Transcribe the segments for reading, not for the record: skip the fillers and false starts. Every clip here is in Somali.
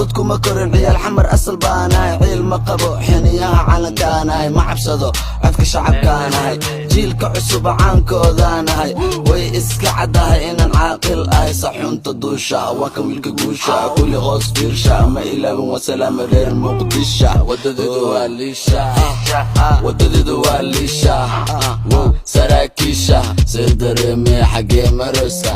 Cuqdad kuma korin, ciyaal Xamar asal baanahay. Ciil ma qabo, xiniyaha calankaanahay. Ma cabsado, codka shacabkaanahay. Jiilka cusub caankoodaanahay. Way iska caddahay inaan caaqil ahay. Saxunta duusha waa kan wiilka guusha. Kulli hoos fiirsha, ma ilaabin. Waa salaama reer Muqdisha. Wadadeedu waa liisha, wadadeedu waa liisha. Wow, saraakiisha see dareemee? Xagee maraysa?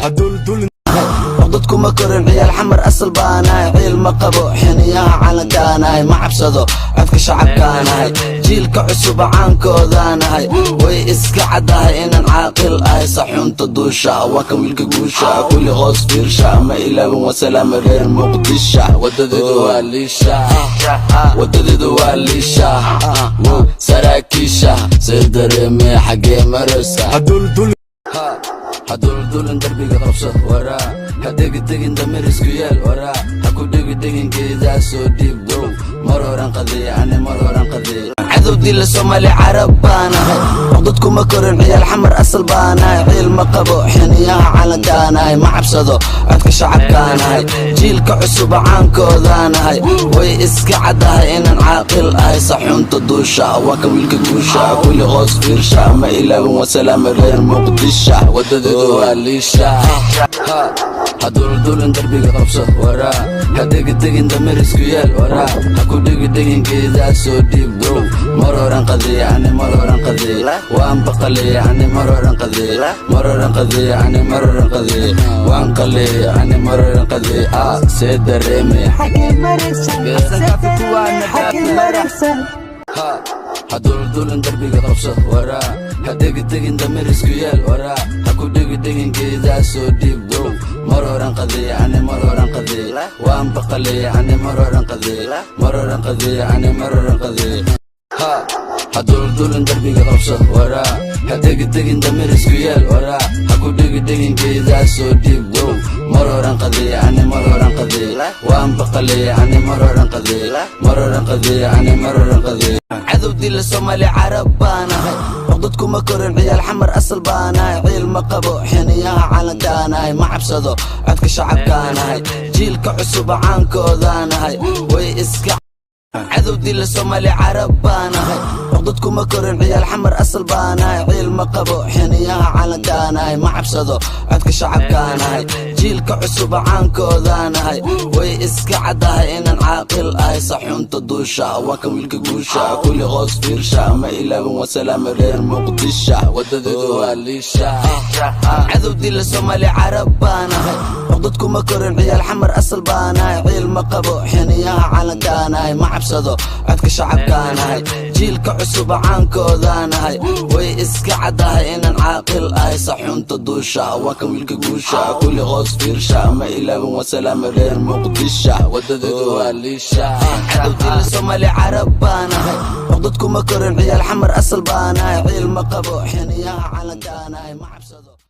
Cuqdad kuma korin, ciyaal Xamar asal baanahay. Ciil ma qabo, xiniyaha calankaanahay. Ma cabsado, codka shacabkaanahay. Jiilka cusub caankoodaanahay. Way iska caddahay inaan caaqil ahay. Saxunta duusha waa kan wiilka guusha. Kulli hoos fiirsha, ma ilaabin. Waa salaama reer Muqdisha. Wadadeedu waa liisha, wadadeedu waa liisha. Wow, saraakiisha see dareemee? Xagee maraysa? Ha duldulin, darbiga qabso, waraa. Ha degidegin, damir isku yeel, waraa. Ha ku dhegidhegin geedaa, soo dhiib. Wow, mar horan qadeeye ani, mar horan qadeeye. Cadow dila Soomaali Carab baanahay. Cuqdad kuma korin, ciyaal Xamar asal baanahay. Ciil ma qabo, xiniyaha calankaanahay. Ma cabsado, codka shacabkaanahay. Jiilka cusub caankoodaanahay. Way iska caddahay inaan caaqil ahay. Saxunta duusha waa kan wiilka guusha. Kulli hoos fiirsha, ma ilaabin. Waa salaama reer Muqdisha. Wadadeedu waa liisha. Ha duldulin, darbiga qabso, waraa. Ha degidegin, damir isku yeel, waraa. Ha ku dhegidhegin geedaa, soo dhiib. Wow, mar horan qadeeye ani, mar horan qadeeye. Waan baqaleeye ani, mar horan qadeeye. Mar horan qadeeye ani, mar horan qadeeye. Waan qaleeye ani, mar horan qadeeye. Ah, see dareeme? Ha duldulin, darbiga qabso, waraa. Ha degidegin, damir isku yeel, waraa. Ha ku dhegidhegin geedaa, soo dhiib. Wow, mar horan qadeeye ani, mar horan qadeeye. Waan baqaleeye ani, mar horan qadeeye. Mar horan qadeeye ani, mar horan qadeeye. Ha duldulin, darbiga qabso, waraa. Ha degidegin, damir isku yeel, waraa. Ha ku dhegidhegin geedaa, soo dhiib. Wow, mar horan qadeeye ani, mar horan qadeeye. Waan baqaleeye ani, mar horan qadeeye. Mar horan qadeeye ani, mar horan qadeeye. Cadow dila Soomaali Carab baanahay. Cuqdad kuma korin, ciyaal Xamar asal baanahay. Ciil ma qabo, xiniyaha calankaanahay. Ma cabsado, codka shacabkaanahay. Jiilka cusub caankoodaanahay. Way iska cadow dila Soomaali Carab baanahay. Cuqdad kuma korin, ciyaal Xamar asal baanahay. Ciil ma qabo, xiniyaha calankaanahay. Ma cabsado, codka shacabkaanahay. Jiilka cusub caankoodaanahay. Way iska caddahay inaan caaqil ahay. Saxunta duusha waa kan wiilka guusha. Kulli hoos fiirsha, ma ilaabin. Waa salaama reer Muqdisha. Wadadeedu waa liisha. Cadow dila Soomaali Carab baanahay. Cuqdad kuma korin, ciyaal Xamar asal baanahay. Ciil ma qabo, xiniyaha calankaanahay. Ma cabsado, codka shacabkaanahay. Jiilka cusub caankoodaanahay. Way iska caddahay inaan caaqil ahay. Saxunta duusha waa kan wiilka guusha. Kulli hoos fiirsha, ma ilaabin. Waa salaama reer Muqdisha. Wadadeedu waa liisha. Cadow dila Soomaali Carab baanahay. Cuqdad kuma korin, ciyaal Xamar asal baanahay. Ciil ma qabo, xiniyaha calankaanahay. Ma cabsado.